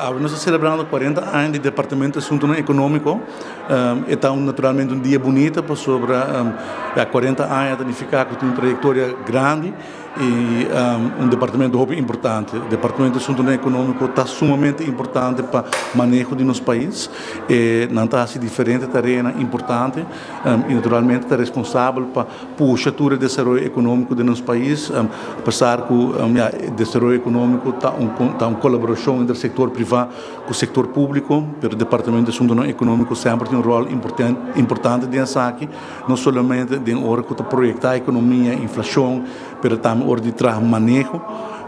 Awe nos ta celebrando 40 aña di Departamento di Asuntonan Economico. E ta naturalmente un dia bunita pasobra ya 40 aña ta nifica cu tin un trayectoria grandi y un departamento hopi importante. Departamento di Asuntonan Economico ta sumamente importante pa maneho di nos pais. E nan ta haci diferente tareanan importante y naturalmente ta responsabel pa pusha tur e desaroyo economico den nos pais. Apesar cu ya e desaroyo economico ta un ta un colaboracion entre sector priva cu sector publico, pero Departamento di Asuntonan Economico semper tin un rol importante den esaki, no solamente den ora cu ta proyecta economia, inflacion, pero tambe ora di traha maneho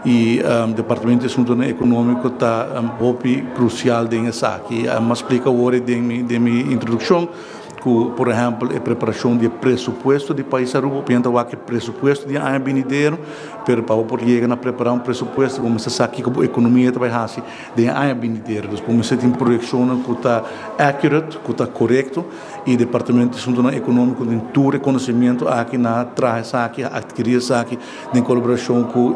y Departamento di Asuntonan Economico ta hopi crucial den esaki. Mi a splica awor den mi introduccion cu por ehempel e preparacion di e presupuesto di pais Aruba, bo ta wak e presupuesto di aña binidero, pero pa bo por yega na prepara un presupuesto bo mester sa kico bo economia ta bay haci den e aña binidero. Dus bo mester tin proyeccionnan cu ta accurate, cu ta corecto. Y Departamento di Asuntonan Economico tin tur e conocimiento aki na traha esaki, a adquiri esaki den colaboracion cu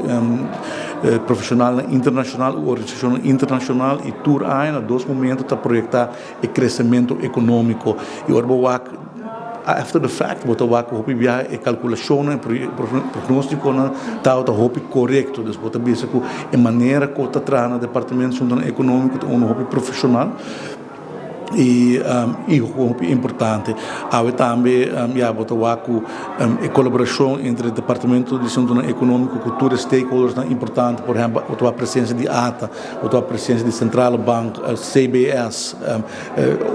profesionalnan internacional u organisacionnan internacional y tur aña na dos momento ta proyecta e crecemento economico. Y ora bo wak after the fact bo ta wak cu hopi biaha e calculacionnan, e prognosticonan tabata hopi corecto. Dus bo ta bisa cu e manera cu ta traha na Departamento di Asuntonan Economico ta uno hopi profesional. Y y hopi importante. Awe tambe ya bo ta wak cu e colaboracion entre Departamento di Asuntonan Economico cu tur e stakeholdersnan importante, por ehempel bo ta wak presencia di ata, bo ta wak presencia di Centrale Bank, CBS,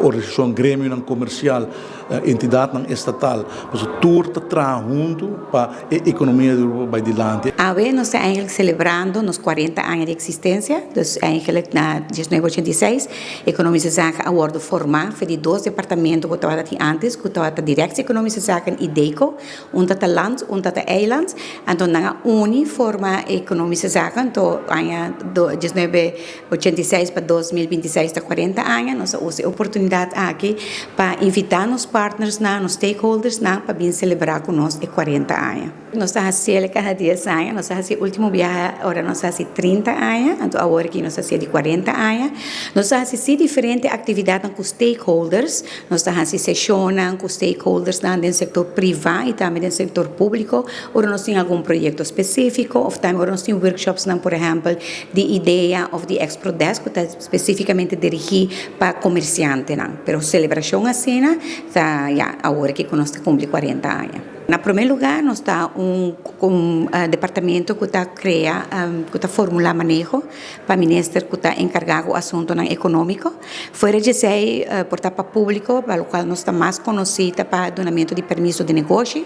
organisacion gremionan comercial, Entidadnan estatal, pasobra tur ta traha huntu pa e economia di Aruba bai dilanti. Awe nos ta eigenlijk celebrando nos 40 aña di existencia, dus eigenlijk na 1986 Economische Zaken a wordo forma for di dos departamento cu tabata tin antes, cu tabata Directie Economische Zaken y DECO, un ta ta land, un ta ta eiland, anto nan a uni forma Economische Zaken, anto aña 1986 pa 2026 ta 40 aña, nos a usa e oportunidad aki pa invita nos partnersnan, nos stakeholdersnan pa bin celebra cu nos e 40 aña. Nos ta haciel cada 10 aña, nos a haci ultimo biaha ora nos a haci 30 aña, anto awor aki nos ta haci di 40 aña. Nos ta haci si diferente actividadnan cu stakeholders, Nos ta hasi seshonnan ku stakeholdersnan den sektor privá i tambe den sektor públiko ora nos tin algun proyekto spesífiko òf tambe ora nos tin workshopsnan por ehèmpel di idea òf di Exprodesk ku ta spesífikamente dirigí pa komersiantenan. Pero selebrashon asina ta ya awor aki ku nos ta kumpli 40 aña. Na promé lugá nos ta un un departamento ku ta krea ku ta formulá maneho pa minister ku ta enkargá ku asuntunan ekonómiko. Fuera di esei por ta pa públiko, pa lokual nos ta mas konosí ta pa dunamentu di permiso di negoshi,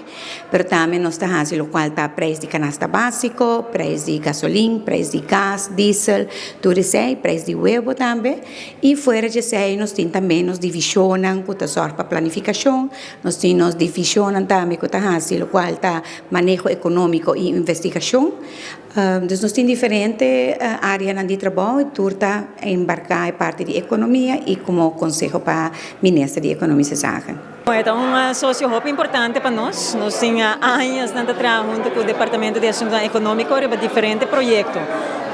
pero tambe nos ta hasi lokual ta preis di kanasta básiko, preis di gasolin, preis di gas, diesel, tur esei, preis di webo tambe. I fuera di esei nos tin tambe nos divishonnan ku ta sòrg pa planifikashon, nos tin nos divishonnan tambe ku ta hasi lokual ta maneho ekonómiko i investigashon. Dus nos tin diferente areanan di trabou y tur ta embarca e parti di economia y como conseho pa Minister di Economische Zaken. E ta un socio hopi importante pa nos. Nos tin añasnan ta traha hunto cu Departamento di Asuntonan Economico riba diferente proyecto.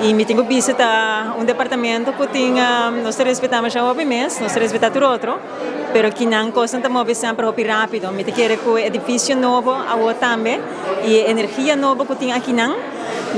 Y mi tin cu bisa ta un departamento cu tin, nos ta respeta masha hopi mes, nos ta respeta tur otro. Pero kinan kosnan ta move semper hopi rápido. Mi ta kere ku e edifisio nobo awor tambe i e energia nobo ku tin akinan,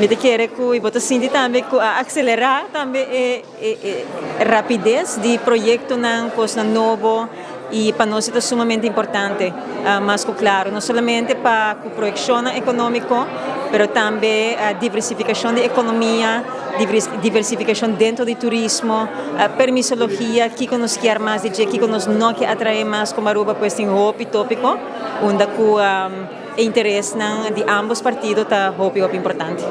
mi ta kere ku i bo ta sinti tambe ku a akselerá tambe e e rapides di proyektonan, kosnan nobo i pa nos e ta sumamente importante, mas ku klaro, no solamente pa ku proyekshonnan ekonómiko, pero tambe diversifikashon di ekonomia. Diversificacion dentro di turismo, permisologia, kico nos kier mas di dje, kico nos no kier atrae mas como Aruba, pues tin hopi topico unda cu e interesnan di ambos partido ta hopi hopi importante.